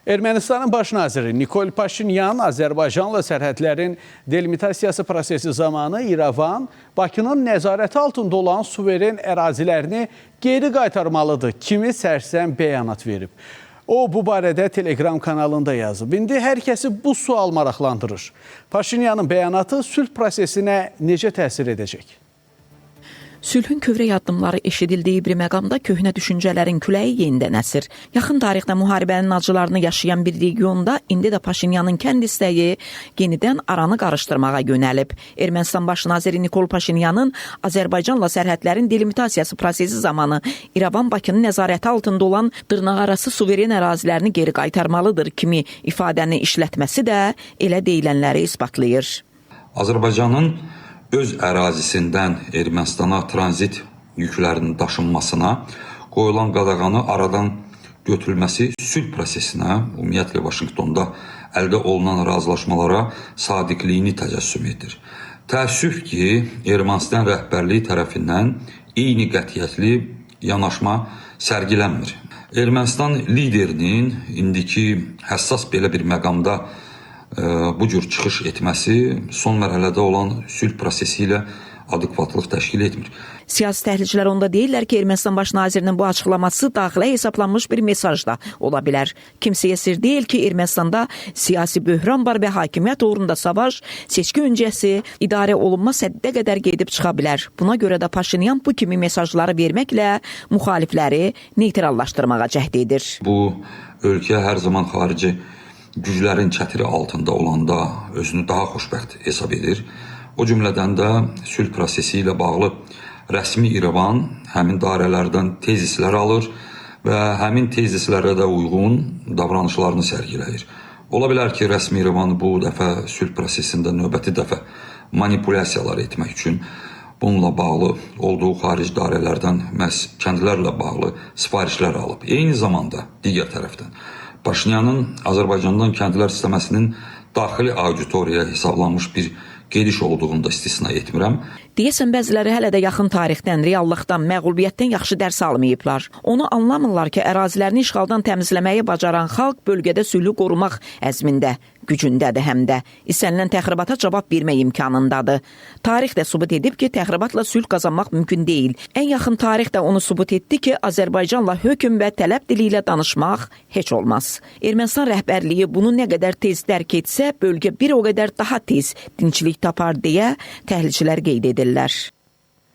Ermənistanın baş naziri Nikol Paşinyan Azərbaycanla sərhədlərin delimitasiyası prosesi zamanı İrəvan Bakının nəzarəti altında olan suveren ərazilərini geri qaytarmalıdır kimi sərsəm bəyanat verib. O bu barədə Telegram kanalında yazıb. İndi hər kəsi bu sual maraqlandırır. Paşinyanın bəyanatı sülh prosesinə necə təsir edəcək? Sülhün kövrək addımları eşidildiyi bir məqamda köhnə düşüncələrin küləyi yenidən əsir. Yaxın tarixdə müharibənin acılarını yaşayan bir regionda indi də Paşinyanın kənd istəyi yenidən aranı qarışdırmağa yönəlib. Ermənistan baş naziri Nikol Paşinyanın Azərbaycanla sərhədlərin delimitasiyası prosesi zamanı İrəvan Bakının nəzarəti altında olan dırnaqarası suveren ərazilərini geri qaytarmalıdır kimi ifadəni işlətməsi də elə deyilənləri isbatlayır. Azərbaycanın öz ərazisindən Ermənistana tranzit yüklərinin daşınmasına qoyulan qadağanı aradan götürülməsi sülh prosesinə, ümumiyyətlə Vaşinqtonda əldə olunan razılaşmalara sadiqliyini təcəssüm edir. Təəssüf ki, Ermənistan rəhbərliyi tərəfindən eyni qətiyyətli yanaşma sərgilənmir. Ermənistan liderinin indiki həssas belə bir məqamda bu cür çıxış etməsi son mərhələdə olan sülh prosesi ilə adekvatlıq təşkil etmir. Siyasi təhlilçilər onda deyirlər ki, Ermənistan baş nazirinin bu açıqlaması daxilə hesablanmış bir mesaj da ola bilər. Kimsəyə sir deyil ki, Ermənistanda siyasi böhran var və hakimiyyət uğrunda savaş seçki öncəsi idarə olunmaz həddə qədər gedib çıxa bilər. Buna görə də Paşinyan bu kimi mesajları verməklə müxalifləri neytrallaşdırmağa cəhd edir. Bu ölkə hər zaman xarici güclərin çətiri altında olanda özünü daha xoşbəxt hesab edir. O cümlədən də sülh prosesi ilə bağlı rəsmi İrəvan həmin dairələrdən tezislər alır və həmin tezislərə də uyğun davranışlarını sərgiləyir. Ola bilər ki, rəsmi İrəvan bu dəfə sülh prosesində növbəti dəfə manipulyasiyalar etmək üçün bununla bağlı olduğu xarici dairələrdən məhz kəndlərlə bağlı sifarişlər alıb. Eyni zamanda digər tərəfdən Paşinyanın Azərbaycandan kəndlər istəməsinin daxili auditoriyaya hesablanmış bir gediş olduğunu da istisna etmirəm. Deyəsən bəziləri hələ də yaxın tarixdən, reallıqdan, məğlubiyyətdən yaxşı dərs almayıblar. Onu anlamırlar ki, ərazilərini işğaldan təmizləməyi bacaran xalq bölgədə sülhü qorumaq əzmində, gücündədir həm də. İstənilən təxribata cavab vermək imkanındadır. Tarix də sübut edib ki, təxribatla sülh qazanmaq mümkün deyil. Ən yaxın tarix də onu sübut etdi ki, Azərbaycanla hökm və tələb dili ilə danışmaq heç olmaz. Ermənistan rəhbərliyi bunu nə qədər tez dərk etsə, bölgə bir o qədər daha tez dinclik tapar deyə təhlilçilər qeyd edirlər.